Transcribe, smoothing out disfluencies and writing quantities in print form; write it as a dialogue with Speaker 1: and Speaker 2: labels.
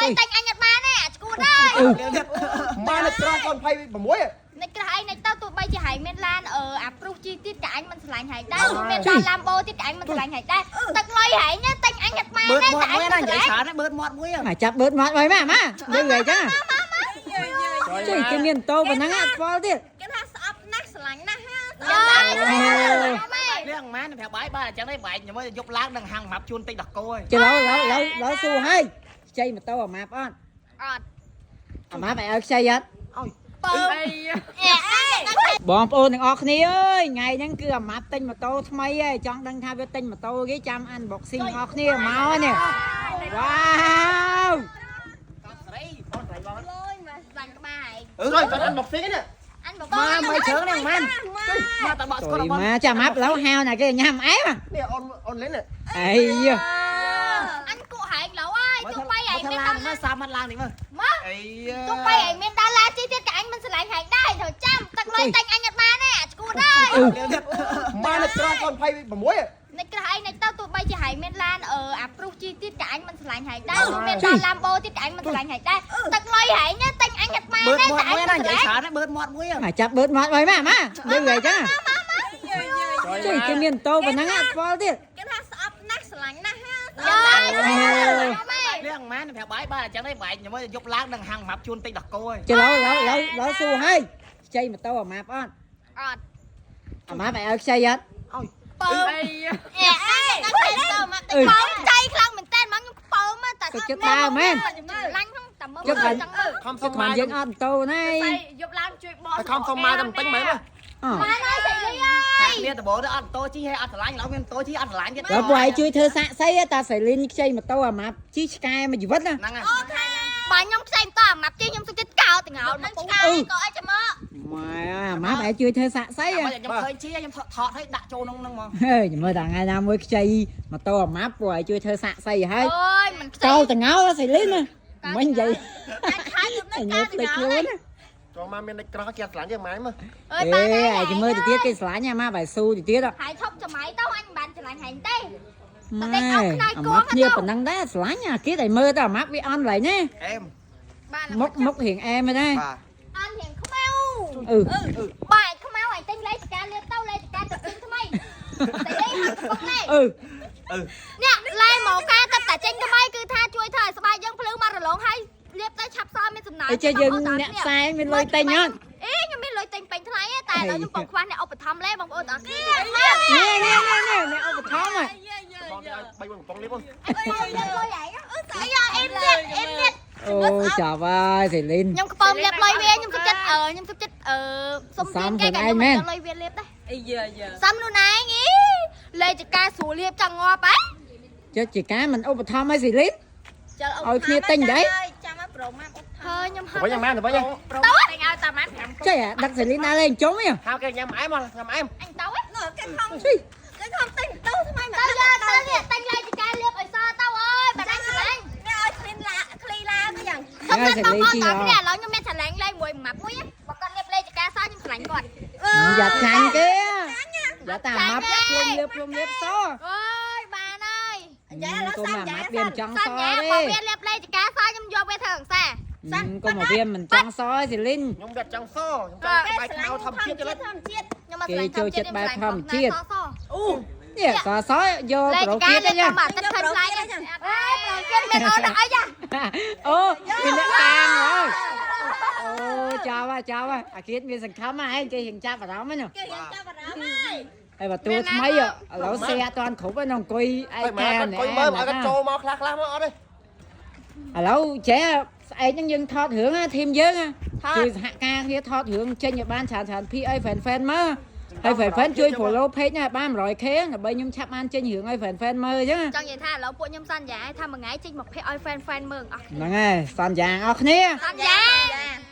Speaker 1: លុយទិញអញអត់បានទេអាឈួតហើយ
Speaker 2: ម៉ែនៅក្រោកូន26
Speaker 1: និចក្រោះអីនិចទៅទោះបីជាហែងមានឡានអឺអាព្រុសជីទៀតក៏អញមិនស្រឡាញ់ហែងដែរមានឡានឡាំបូទៀតក៏អញមិនស្រឡាញ់ហែងដែរទឹកលុយហែងទិញអញអត់បាន
Speaker 3: បឺត
Speaker 1: ទេ
Speaker 3: មាត់មួយ
Speaker 1: តែអញមិន
Speaker 3: ណានិយាយ
Speaker 1: ស្រឡាញ់
Speaker 3: ច្រើនណាបឺតមាត់មួយ
Speaker 4: មកចាប់បឺតមាត់ໄວម៉ាម៉ាលឺហីចឹងជួយគេមានតោប៉ុណ្ណឹងអត់ខ្វល់ទៀត
Speaker 5: គេថាស្អប់ណាស់ស្រឡាញ់ណាស់ហា
Speaker 3: នេះម៉ែប្រាប់បាយបាទអញ្ចឹងឯងបែកខ្ញុំយប់ឡើងនឹងហាងម៉ាប់ជួនតិចដល់គោឯង
Speaker 4: ចុះឡូវឡូវឡូវឡូវស៊ូហើយខ្ចីម៉ូតូអាម៉ាប់អត់
Speaker 1: អត់
Speaker 4: អាម៉ាប់ឲ្យឲ្យខ្ចីអត់
Speaker 1: ពើអេ
Speaker 4: បងប្អូនទាំងអស់គ្នាអើយថ្ងៃហ្នឹងគឺអាម៉ាប់ទិញម៉ូតូថ្មីហើយចង់ដឹងថាវាទិញម៉ូតូគេចាំ unboxing ទាំងអស់គ្នាមកនេះវ៉ាវ
Speaker 3: ស្រីបងស្រីបង
Speaker 5: លយមក
Speaker 1: ស្លាញ់ក្បាល
Speaker 2: អឺហើយគាត់ unboxing នេះ
Speaker 1: អញប
Speaker 3: មកមិនជ្រើងនេះម៉ែមកតបស្គាល់បង
Speaker 4: មកចាំអាម៉ាប់ឡូវហៅណាគេញ៉ាំអែម
Speaker 2: នេះអូនអូនលេននេះ
Speaker 4: អីយ៉ា
Speaker 1: អញគក់ហែងឡូវហើយទោះបីហែងមាន
Speaker 3: ឡើង
Speaker 1: ដល់
Speaker 3: មើលសាមាត់ឡើងនេះមើល
Speaker 1: មក
Speaker 3: អី
Speaker 1: ទោះបីហែងមានដល់ឡាជីទៀតក៏អញមិនស្រឡាញ់ហែងដែរត្រូវចាំទឹកលុយទិញអញអត់បានទេអាឈួតហើយ
Speaker 2: ម៉ែនៅក្រោកូន26
Speaker 1: និចក្រោះអីនិចទៅទោះបីជាហែងមានឡានអឺអាព្រុសជីទៀតក៏អញមិនស្រឡាញ់ហែងដែរមានដល់ឡាំបូទៀតក៏អញមិនស្រឡាញ់ហែងដែរទឹកលុយហែងទិញអញអត់បាន
Speaker 3: បឺត
Speaker 1: ទេតែអ
Speaker 3: មាត់មួយណា
Speaker 1: ញមិនស្រឡាញ់
Speaker 3: និយាយច្រើនណាបឺតមាត់មួយ
Speaker 4: មកចាប់បឺតមាត់ໄວម៉ាម៉ាលឺហីចឹងជួយគេមានម៉ូតូប៉ុណ្ណឹងអត់ខ្វល់ទៀត
Speaker 5: គេថាស្អប់ណាស់ស្រឡាញ់ណាស់ហា
Speaker 3: នេះម៉ែប្រាប់បាយបាទអញ្ចឹងឯងបែកខ្ញុំយប់ឡើងនឹងហាងម៉ាប់ជួនតិចដល់គោឯង
Speaker 4: ចុះឡូវឡូវឡូវឡូវស៊ូហើយខ្ចីម៉ូតូអាម៉ាប់អត់
Speaker 1: អត់
Speaker 4: អាម៉ាប់ឲ្យឲ្យខ្ចីអត់
Speaker 1: ពើអេអេ
Speaker 5: ទៅមក
Speaker 4: អឺ
Speaker 1: ពើចៃខ្លាំងមែនតើមកខ្ញុំពើមកតែ
Speaker 4: ទៅចិត្តដើមមែន
Speaker 1: ឡាញ់ហ្នឹងតែមើលចង់មើល
Speaker 2: ខំសុំម៉ែ
Speaker 4: សុខបានយើងអត់ម៉ូតូណែ
Speaker 5: យប់ឡើងជួយបោ
Speaker 2: តែខំសុំម៉ែតែមិនទិញមែន
Speaker 4: អ
Speaker 1: បានហើយស្រីលីអើយ
Speaker 3: គ្នាដបោទៅអត់តោជីហើយអត់ស្រឡាញ់ឡើយមានតោជីអត់ស្រឡាញ់ទៀត
Speaker 4: ដល់ពួកឯងជួយធ្វើសាក់សីតាសៃលីនខ្ចីម៉ូតូអាម៉ាប់ជីឆ្កែមួយជីវិតណា
Speaker 3: ហ្នឹងហើយ
Speaker 1: បើខ្ញុំខ្ចីតអាម៉ាប់ជិះខ្ញុំសុខចិត្តកោតងោល
Speaker 5: នឹង
Speaker 1: មកពូ
Speaker 5: ឆ្កែក៏អីចាំមក
Speaker 4: ម៉ែអាម៉ាប់ឯងជួយធ្វើសាក់សី
Speaker 3: ខ្ញុំឃើញជីខ្ញុំថតឲ្យដាក់ចូលក្នុងហ្នឹងហ្មង
Speaker 4: ហេមើលតែថ្ងៃណាមួយខ្ចីម៉ូតូអាម៉ាប់ពួកឯងជួយធ្វើសាក់សីហើយ
Speaker 1: អូយមិនខ្ចី
Speaker 4: កោតងោលសៃលីនណាមិញនិយាយ
Speaker 5: អាចខែយប់នឹង
Speaker 4: ញើ
Speaker 5: កា
Speaker 4: ភ្លេចខ្លួនណា
Speaker 2: ចូលមកមានក្រោះគេស្រឡាញ់យើងម៉ែមើល
Speaker 1: អើយបាន
Speaker 4: អេ
Speaker 1: ហើយ
Speaker 4: ឯងមើលទៅទៀតគេស្រឡាញ់អាម៉ាប់ឲ្យស៊ូទៅទៀត
Speaker 1: ហើយឈប់សម័យទៅអញមិនបានឆ្លាញ់ហែងទេ
Speaker 4: ម៉ែអាម៉ាប់គ្នាប៉ុណ្ណឹងដែរស្រឡាញ់អាគេតែមើលទៅអាម៉ាប់វាអន់ឡើយណា
Speaker 3: អេម
Speaker 1: បាន
Speaker 4: មុខមុខរៀងអែមដែរ
Speaker 3: បាទ
Speaker 1: អន់រៀងខ្មៅ
Speaker 4: អឺ
Speaker 1: បាយខ្មៅអញទិញលេខការលៀបទៅលេខការទៅទិញថ្មីតែលេខមកពុកនេះ
Speaker 4: អឺ
Speaker 1: នេះឡែមកការតែតែចេញថ្មីគឺថាជួយធ្វើឲ្យស្បែកយើងភ្លឺមករលោងហើយលាបទៅឆាប់សមានសំណើ
Speaker 4: អីចេះយើងអ្នកផ្សាយមានលុយទិញអត់
Speaker 1: អេខ្ញុំមានលុយទិញពេញថ្លៃទេតែឥឡូវខ្ញុំបងខ្វះអ្នកឧបត្ថម្ភលេបងប្អូនទាំងអស់គ្នា
Speaker 4: នេះនេះនេះនេះអ្នកឧបត្ថម្ភ
Speaker 2: បងគេឲ្យ3 4កំប៉ុងនេះបង
Speaker 1: លុយឯងអីយ៉ាអេមទៀតអេមទៀត
Speaker 4: អូចាប់ហើយសេលីន
Speaker 1: ខ្ញុំខ្ពើមលាបលុយវាខ្ញុំសុខចិត្តអឺខ្ញុំសុខចិត្តអឺសុំទៀនគេក៏ខ្ញុំមិនលុយវាលាបដែរ
Speaker 5: អីយ៉ាយ៉ា
Speaker 1: សំខ្លួនឯងអីលេចការស្រួលលាបចង់ងាប់ហ៎
Speaker 4: ចុះជាការមិនឧបត្ថម្ភឲ្យសេលីន
Speaker 5: ចាំ
Speaker 4: ឲ្យគ្នាទិញដែរ
Speaker 5: ចាំឲ្យប្រូម៉ាប់ឧប
Speaker 1: ហើយខ្ញុំហត់
Speaker 2: វិញយ៉ាងម៉ែទៅវិញ
Speaker 5: ប្រូម៉ាប់ទិញឲ្យតាមម៉ាប់5
Speaker 4: ចេះអាដឹកសេលីនដើរលេងជុំហី
Speaker 2: ហៅគេញ៉ាំអែមញ៉ាំអែម
Speaker 1: អញទៅហ៎
Speaker 5: នោះគេខំ
Speaker 4: ស៊ី
Speaker 5: គេខំទិញទៅថ្មីមក
Speaker 1: ទៅយកទៅនេះតែញលេចការលាបឲ្យសទៅអើយបាត់អញឆ្លាញ់
Speaker 5: គេឲ្យឃ្លីនឡាឃ្លីឡាទៅយ៉ាង
Speaker 1: ខ្ញុំតែបងប្អូនទាំងគ្នាឥឡូវខ្ញុំមានឆ្លាញ់លេងមួយម៉ាប់មួយបើគាត់លាបលេចការសខ្ញុំឆ្លាញ់គាត់
Speaker 4: យ៉ាចាញ់គេយ៉ាតាម៉ាប់ភ្លុំលៀបភ្លុំលៀបស
Speaker 1: អើយបានហើយ
Speaker 4: កុំអាម៉ាប់វាមិនចង់
Speaker 1: ស
Speaker 4: ស ទេ
Speaker 1: ន្យាបើវាលាបលេចការសខ្ញុំយកវាធ្វើអង្សា
Speaker 4: កុំមកវាមិនចង់សទេសេលីន
Speaker 2: ខ្ញុំវាចង់សខ្ញុំចង់បាយខ្មៅធម្មជាតិទៅ
Speaker 5: ធម្មជាតិ
Speaker 1: ខ្ញុំមក
Speaker 4: គេ
Speaker 1: ឆ្លាញ់
Speaker 4: ចូលចិត្តបែបធម្មជាតិ
Speaker 1: ស
Speaker 5: អូ
Speaker 4: នេះសសយក
Speaker 1: លេ
Speaker 4: ប្រូ
Speaker 1: ចការ
Speaker 4: ជាតិទេ
Speaker 1: លាបតាមទឹកឃើញថ្លៃអេប្រូជាតិមានអូនអីចា
Speaker 4: អូមានអ្នកកាងហើយអូចោលហើយចោលហើយអាគៀតមានសង្ឃឹមហើយគេរៀងចាប់អារម្មណ៍ហ្នឹង
Speaker 5: គេរៀនចាប់អារម្មណ៍ហើយ
Speaker 4: ហើយបើទួថ្មីឥឡូវសេអត់តាន់គ្រប់ហ្នឹងអង្គុយឯ
Speaker 2: ហើយម៉ែ
Speaker 4: កា
Speaker 2: គាត់អង្គុយមើលឲ្យគាត់ចូលមកខ្លះខ្លះមកអត់ទេ
Speaker 4: ឥឡូវចេះស្អែកហ្នឹងយើងថតរឿងណាធីមយើងជួយសហការគ្នាថតរឿងចេញឲ្យបានច្រើនច្រើនភីអី fan fan មើលហើយ fan fan ជួយ follow page ណាឲ្យបាន 100K ដើម្បីខ្ញុំឆាប់បានចេញរឿងឲ្យ fan fan មើលអញ្ចឹង
Speaker 1: ចង់និយាយថាឥឡូវពួកខ្ញុំសន្យាថាមួយថ្ងៃចេញមកភេឲ្យ fan fan មើលអស់
Speaker 4: ហ្នឹងហើយសន្យាអស់គ្នា
Speaker 1: សន្យា